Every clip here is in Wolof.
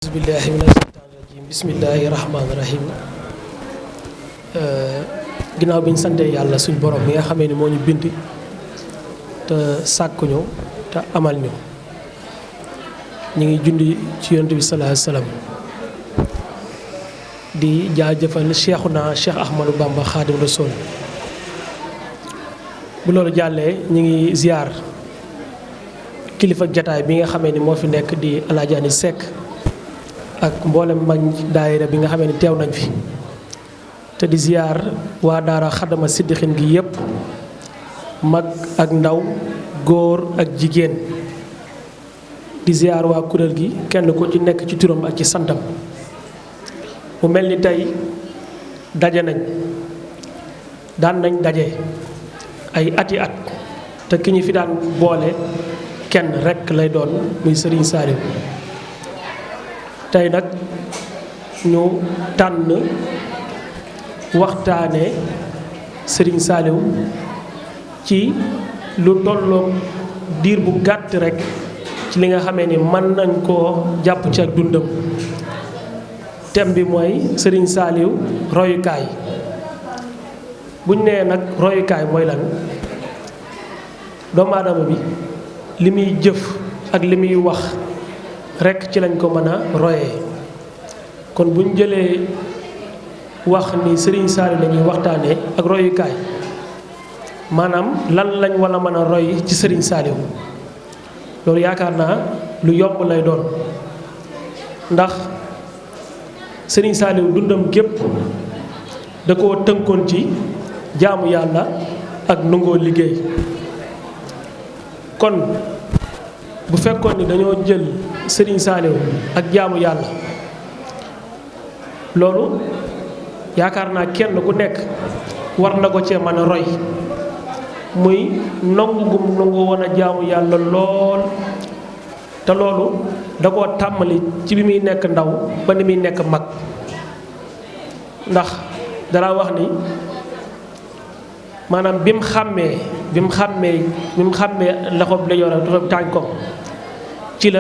bismillahi mina sheytaani rajim bismillahi rahmaani rahim ginnaaw bi ñu sante yàlla suñ borom bi nga xamee ni moo ñu bind te sàkkuñu te amal ñu ngi jundi ci yonent bi sallallahu alayhi wasallam di jaajëfal Cheikhuna Cheikh Ahmadou Bamba Khadim Rasoul bu loolu jàllee ñu ngi ziar kilifa jataay bi nga xamee ni moo fi nekk di Alaaji Ani Seck ak mboolem mag daayira bi nga xamee ni teew nañ fi te di ziar waa daara xadama siddixin gi yépp mag ak ndaw góor ak jigéen di ziar waa kuréel gi kenn ku ci nekk ci turam ak ci santam mu mel ni tey daje nañ daan nañ daje ay ati at te ki ñu fi daan boole kenn rekk lay doon muy Serigne Saliou tey nag ñu tànn waxtaane Serigne Saliou ci lu tolloog diir bu gàtt rekk ci li nga xamee ni mën nañ koo jàpp ci ak dundam thème bi mooy Serigne Saliou royukaay buñ nee nag royukaay mooy lan doomu aadama bi li muy jëf ak li muy wax rekk ci lañ ko mën a royee kon bu ñu jëlee wax ni Serigne Saliou la ñuy waxtaanee ak royukaay maanaam lan lañ walla mën a roy ci Serigne Saliou loolu yaakaar naa lu yomb lay doon ndax Serigne Saliou dundam gépp da koo tënkoon ci jaamu yàlla ak nangoo liggéey kon bu fekkoon ni dañoo jël Serigne Saliou ak jaamu yàlla loolu yaakaar naa kenn ku nekk war na ko cee mën a roy muy nangu gum nangu woon a jaamu yàlla lool te loolu da koo tàmmali ci bi muy nekk ndaw ba ni muy nekk mag ndax dara wax ni maanaam bi mu xàmmee loxob la yore loxob tànkoom ci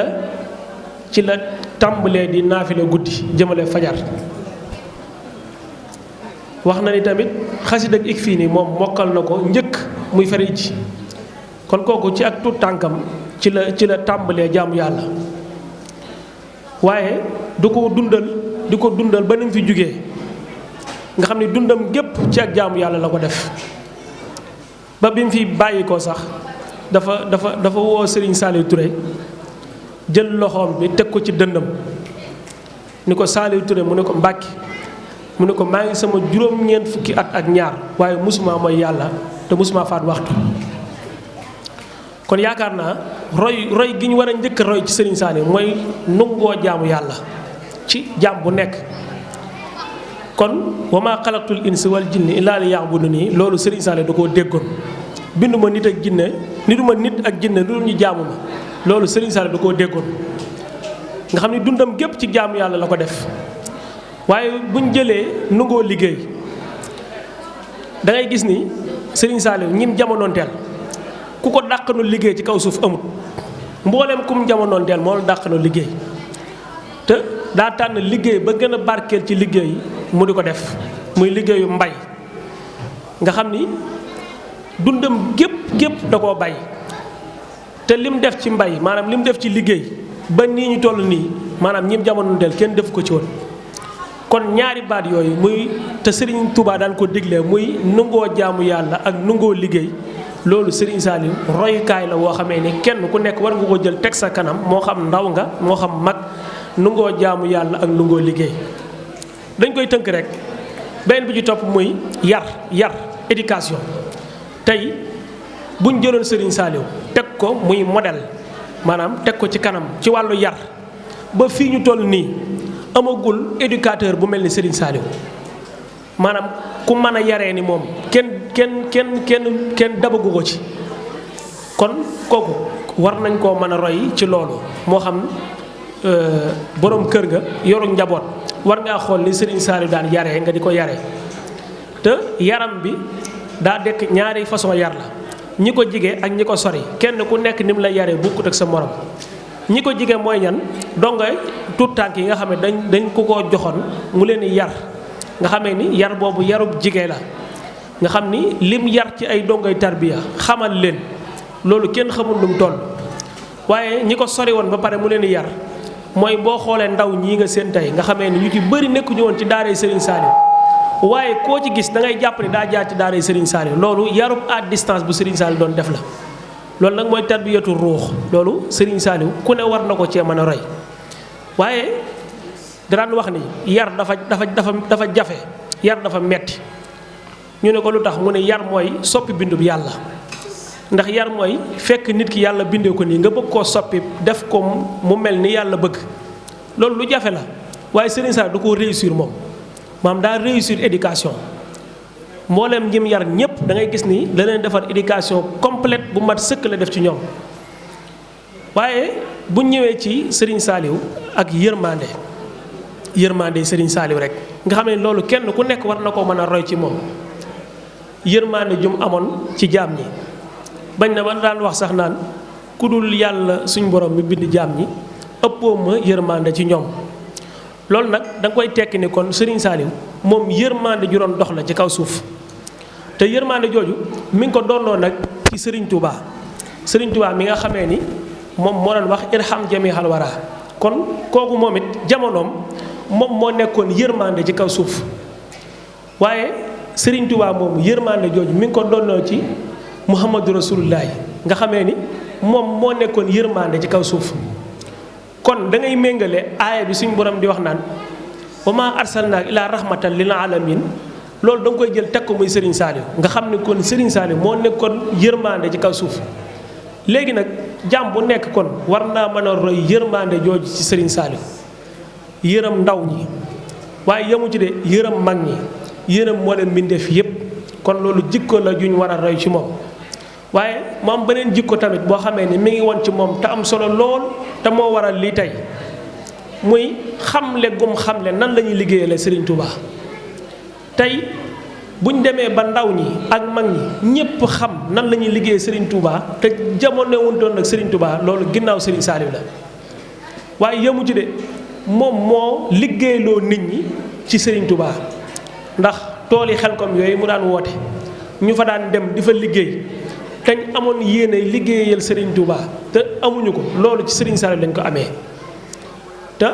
la tàmbalee di naafile guddi jëmale fajar wax na ni tamit xasida ak fii nii moom mokkal na ko njëkk muy fari ji kon kooku ci ak tuut tànkam ci la tàmbalee jaamu yàlla waaye di ko dundal ba ni mu fi jógee nga xam ne dundam gépp ci ak jaamu yàlla la ko def ba bi mu fi bàyyi ko sax dafa woo Serigne Saliou Touré jël loxoom bi teg ko ci dëndam ni ko Saliou Touré mu ne ko Mbàkke mu ne ko maa ngi sama juróom-ñeent fukki at ak ñaar waaye musuma mooy yàlla te musuma faat waxtu kon yaakaar naa roy gi ñu war a njëkk a roy ci Serigne Saliou mooy nungoo jaamu yàlla ci jaam bu nekk kon wa maa xalaqtul insa wal jinni illaa liya'buduni loolu Serigne Saliou da koo déggoon binduma nit ak jinne nituma nit ak jinne lu ñu jaamu ma loolu Serigne Saliou da koo déggoon nga xam ne dundam gépp ci jaamu yàlla la ko def waaye buñ jëlee nungoo liggéey da ngay gis ni Serigne Saliou ñim jamonoonteel ku ko dàqanu liggéey ci kaw suuf amut mboolem kum jamonoonteel moo la dàqanu liggéey te daa tànn liggéey ba gën a barkeel ci liggéey mu di ko def muy liggéeyu mbay nga xam ni dundam gépp da koo bay te lim def ci mbay maanaam lim def ci liggéey ba nii ñu toll nii maanaam ñim jamonoonteel kenn def ko ci woon kon ñaari baat yooyu muy te Serigne Touba daan ko diglee muy nungoo jaamu yàlla ak nungoo liggéey loolu Serigne Saliou royukaay la woo xamee ni kenn ku nekk war nga ko jël teg sa kanam moo xam ndaw nga moo xam mag nungoo jaamu yàlla ak nungoo liggéey dañ koy tënk rek benn bi ci topp muy yar éducation tey buñ jëloon Serigne Saliou teg ko muy modèle maanaam teg ko ci kanam ci wàllu yar ba fii ñu toll nii amagul éducateur bu mel ni Serigne Saliou maanaam ku mën a yaree ni moom kenn dabagu ko ci kon kooku war nañ koo mën a roy ci loolu moo xam borom kër ga yoru njaboot war ngaa xool ni Serigne Saliou daan yaree nga di ko yaree te yaram bi daa dekk ñaari façon yar la ñi ko jige ak ñi ko sori kenn ku nekk ni mu la yaree bokkut ak sa morom ñi ko jige mooy ñan dongay tuut tànk yi nga xam ne dañ ko koo joxoon mu leen di yar nga xamee ni yar boobu yarub jige la nga xam ni lim yar ci ay dongay tarbiya xamal leen loolu kenn xamul lu mu toll waaye ñi ko sori woon ba pare mu leen di yar mooy boo xoolee ndaw ñii nga seen tey nga xamee ni ñu ci bëri nekkuñu woon ci daaray Serigne Saliou waaye koo ci gis da ngay jàpp ni daa jaar ci daaray Serigne Saliou loolu yarub à distance bu Serigne Saliou doon def la loolu nag mooy tarbiyatu ruux loolu Serigne Saliou ku ne war na ko cee mën a roy waaye daan wax ni yar dafa jafe yar dafa metti ñu ne ko lu tax mu ne yar mooy soppi bindub yàlla ndax yar mooy fekk nit ki yàlla bindee ko nii nga bëgg koo soppi def ko mu mel ni yàlla bëgg loolu lu jafe la waaye Serigne Saliou da koo réussir moom maam daa réussir éducation mboolem njim yar ñëpp da ngay gis ni da leen defar éducation complète bu mat sëkk la def ci ñoom waaye bu ñëwee ci Serigne Saliou ak yërmande Serigne Saliou rek nga xam ne loolu kenn ku nekk war na koo mën a roy ci moom yërmande jum amoon ci jaam ñi bañ na ba daan wax sax naan ku dul yàlla suñ borom mi bind jaam ñi ëppoo ma yërmande ci ñoom loolu nag da nga koy tekki ni kon Serigne Saliou moom yërmande ju doon dox la ci kaw suuf te yërmande jooju mi ngi ko doonoo nag ci Serigne Touba mi nga xamee ni moom moo doon wax irham jamihal wara kon kooku moom it jamonoom moom moo nekkoon yërmande ci kaw suuf waaye Serigne Touba moom yërmande jooju mi ngi ko doonoo ci Muhammadu Rasulullahi nga xamee ni moom moo nekkoon yërmande ci kaw suuf kon da ngay méngale aaya bi suñu borom di wax naan wa maa arsalnaaka illaa rahmatan lil alamin loolu da nga koy jël teg ko muy Serigne Saliou nga xam ne kon Serigne Saliou moo nekkoon yërmande ci kaw suuf léegi nag jàmm bu nekk kon war naa mën a roy yërmande jooju ci Serigne Saliou yërëm ndaw ñi waaye yemu ci de yërëm mag ñi yërëm moo leen mbindeef yépp kon loolu jikko la juñ war a roy ci moom waaye moom beneen jikko tamit boo xamee ni mi ngi woon ci moom te am solo lool te moo waral lii tey muy xamle gum xamle nan la ñuy liggéeyale Serigne Touba tey buñ demee ba ndaw ñi ak mag ñi ñépp xam nan la ñuy liggéey Serigne Touba te jamono wutoon nag Serigne Touba loolu ginnaaw Serigne Saliou la waaye yemu ci de moom moo liggéeyloo nit ñi ci Serigne Touba ndax tool yi Xelkom yooyu mu daan woote ñu fa daan dem di fa liggéey teñ amoon yéene liggéeyal Serigne Touba te amuñu ko loolu ci Serigne Saliou lañ ko amee te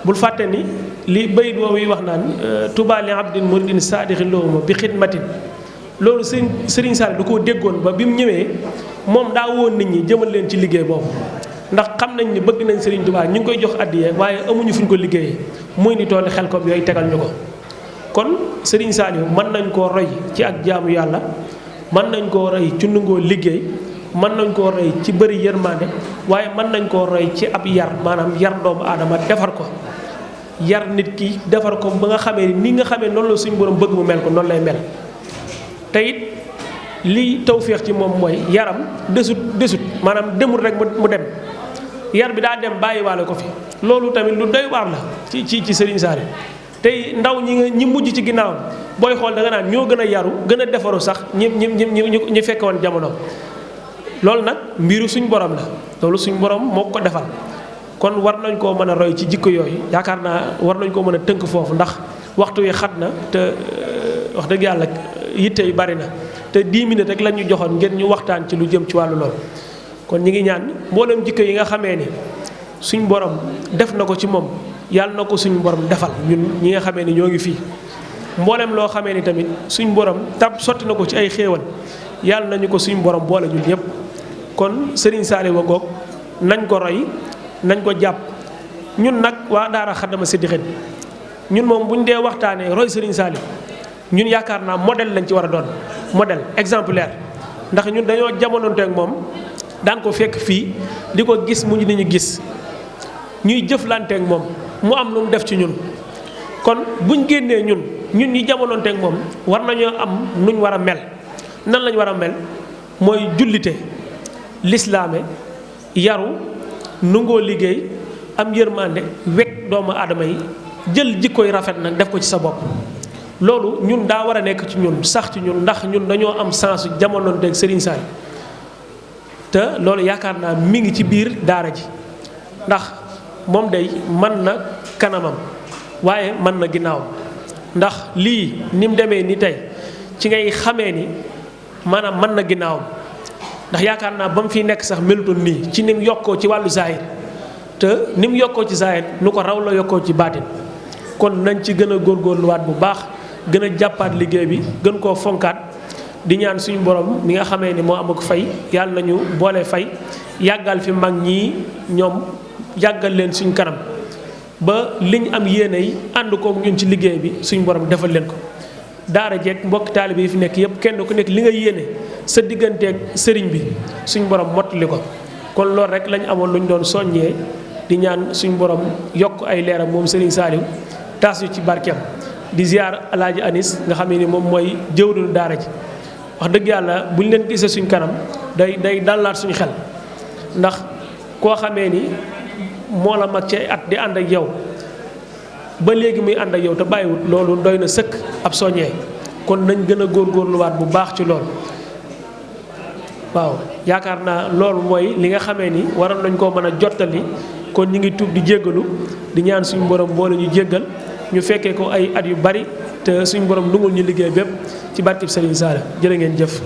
bul fàtte ni li bayit woowu yi wax naan Touba li abdin muridin saadixin lowuma bi xidmatin loolu Serigne Saliou da koo déggoon ba bi mu ñëwee moom daa woon nit ñi jëmal leen ci liggéey boobu ndax xam nañ ni bëgg nañ Serigne Touba ñu ngi koy jox addiya waaye amuñu fuñ ko liggéeyee muy ni tooli Xelkom yooyu tegal ñu ko kon Serigne Saliou mën nañ koo roy ci ak jaamu yàlla mën nañ koo roy ci nungoo liggéey mën nañ koo roy ci bëri yërmande waaye mën nañ koo roy ci ab yar maanaam yar doomu aadama defar ko yar nit ki defar ko ba nga xamee ni nga xamee noonu la suñu borom bëgg mu mel ko noonu lay mel te it li tawféex ci moom mooy yaram desut maanaam demul rek mu dem yar bi daa dem bàyyiwaale ko fi loolu tamit lu doy waar la ci Serigne Saliou tey ndaw ñi mujj ci ginnaaw booy xool da nga naan ñoo gën a yaru gën a defaru sax ñi fekk woon jamono loolu nag mbiru suñ borom la loolu suñ borom moo ko defal kon war nañ koo mën a roy ci jikko yooyu yaakaar naa war nañ koo mën a tënk foofu ndax waxtu wi xat na te wax dëgg yàlla yitte yi bari na te 10 minutes rek lañ ñu joxoon ngeen ñu waxtaan ci lu jëm ci wàllu loolu kon ñi ngi ñaan mboolem jikko yi nga xamee ni suñ borom def na ko ci moom yàlla na ko suñ borom defal ñun ñi nga xamee ni ñoo ngi fii mboolem loo xamee ni tamit suñ borom tab sotti na ko ci ay xéewal yàlla nañu ko suñ borom boole ñun ñëpp kon Serigne Saliou goog nañ ko roy nañ ko jàpp ñun nag waa daara Xaddama Siddiqine ñun moom bu ñu dee waxtaanee roy Serigne Saliou ñun yaakaar naa modèle lañ ci war a doon modèle exemplaire ndax ñun dañoo jamononte ak moom daan ko fekk fii di ko gis mu ñu ni ñu gis ñuy jëflante ak moom mu am lu mu def ci ñun kon buñ génnee ñun ñi jamononte ak moom war nañoo am nuñ war a mel nan lañ war a mel mooy jullite lislaame yaru nungoo liggéey am yërmande wekk doomu aadama yi jël jikkoy rafet nag def ko ci sa bopp loolu ñun daa war a nekk ci ñun sax ci ñun ndax ñun dañoo am sens jamononte ak Serigne Saliou te loolu yaakaar naa mi ngi ci biir daara ji ndax moom day mën na kanamam waaye mën na ginnaawam ndax lii ni mu demee ni tey ci ngay xamee ni maanaam mën na ginnaawam ndax yaakaar naa ba mu fiy nekk sax melutoon nii ci ni mu yokkoo ci wàllu zahir te ni mu yokkoo ci zahir nu ko raw la yokkoo ci baatin kon nañ ci gën a góorgóorluwaat bu baax gën a jàppaat liggéey bi gën koo fonkaat di ñaan suñu borom mi nga xamee ni moo am ak fay yàlla nañu boole fay yàggal fi mag ñii ñoom yàggal leen suñ kanam ba liñ am yéene yi ànd kook ñun ci liggéey bi suñu borom defal leen ko daara jeeg mbokki taalibe yi fi nekk yépp kenn ku nekk li nga yéene sa digganteeg sëriñ bi suñu borom mottali ko kon loolu rek lañ amoon lu ñu doon soññee di ñaan suñu borom yokk ay leeram moom Serigne Saliou taas yu ci barkeem di ziar alaaji Anis nga xam ne ni moom mooy jëwriñu daara ji wax dëgg yàlla bu ñu leen gisee suñ kanam day dalaat suñu xel ndax koo xamee ni moo la mag ci ay at di ànd ak yow ba léegi muy ànd ak yow te bàyyiwut loolu doy na sëkk ab soññee kon nañ gën a góorgóorluwaat bu baax ci loolu waaw yaakaar naa loolu mooy li nga xamee ni waroon nañ koo mën a jottali kon ñu ngi tuub di jéggalu di ñaan suñu borom boole ñu jéggal ñu fekkee ko ay at yu bari te suñu borom nungul ñu liggéey bépp ci barkib Serigne Saliou jërë ngeen jëf